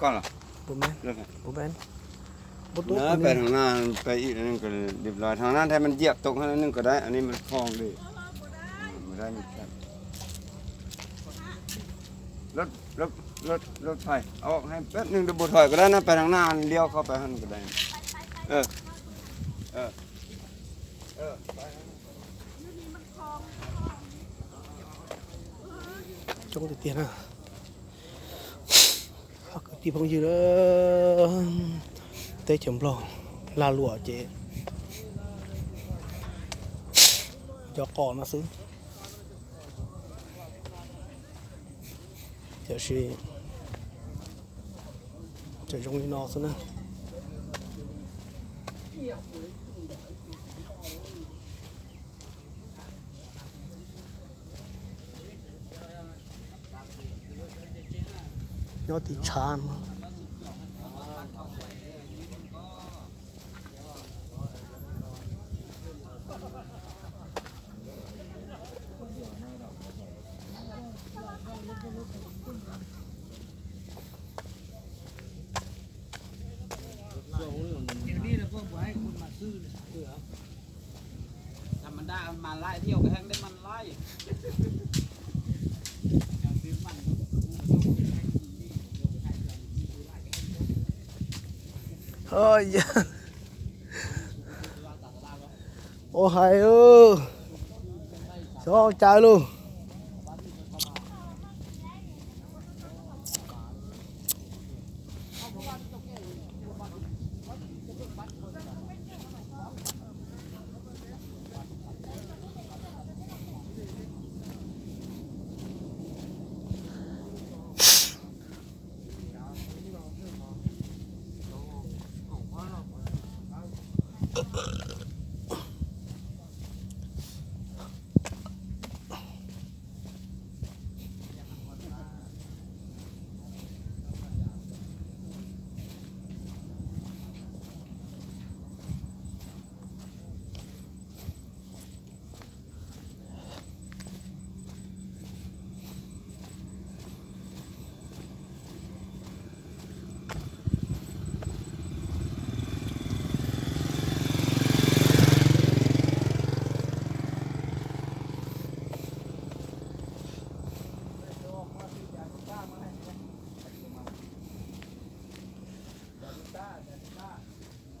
Koj los? Pais thag na, pais ib, thag na thiaj mas nyiam tus, thag na thiaj mas nyiam tus, thag na nws kom dai, thag na mas kho li, dai, rau thais, peb nws rau pus thais kom dai na, pais thag na liab kho pais thag na kom dai. Coob tiag tiag na. Kwv tij phooj ywg, teb chaws Nplog lag luam ces cov qos no xwb, tiam sis tseem zoo li no xwb na. Nyob tim tshav no. Ua hais, xyov ua cas lauj.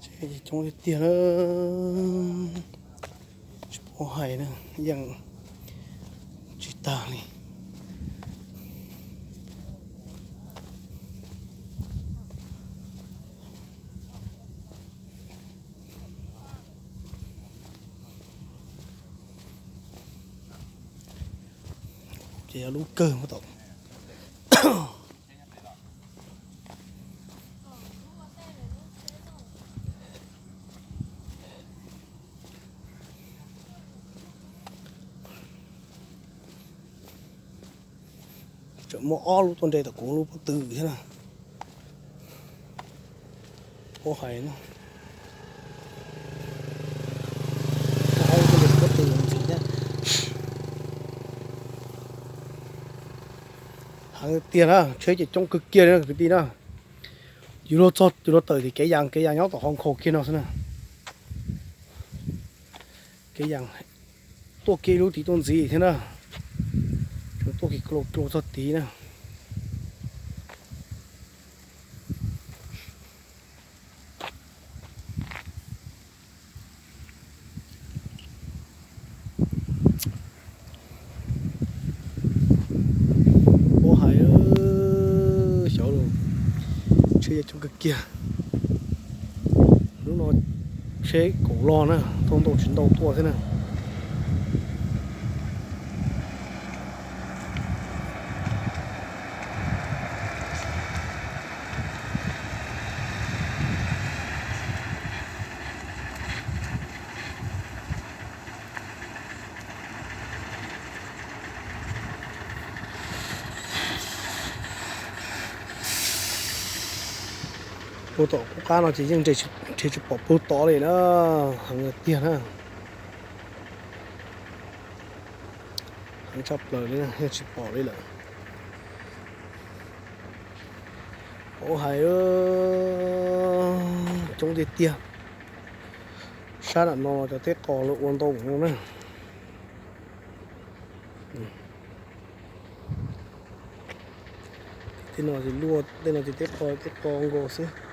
Tsheb coob tiag tiag na, tsis paub hais na, yeej tsis tag li. Ces yog lub kawg muab tau. Tseem muaj ob lub tuaj nres tom kuv lub pob tw thiab na. Ua hais na, ob lub tuaj nres pob tw ntxiv thiab. Heev tiag na, tsheb ces coob kawg kiag li na kwv tij na. Yus luag txog yus luag tawm ces kev yas kev yas nyob tom hauv nkhaus kiag no xwb na. Kev yas tuaj kiag ib lub tid tuaj ntxiv thiab na. Tseem tuaj kiag klo klo txog tid na. Ua hais, xyov los, tsheb coob kawg kiag. Hnub no tsheb kaum los na, thauj ntau tsis ntau tuaj thiab na. Puag tom qub qab no ces yeej nrhiav tsis pom puag tod li na, heev tiag na. Heev tshaj plaws li na, yeej tsis pom li lawm. Ua hais, coob tiag tiag. Sab nram no cov teb qos lawv ua ntau no na. Tej no ces luaj, tej no ces teb qos, teb qos nkaus xwb.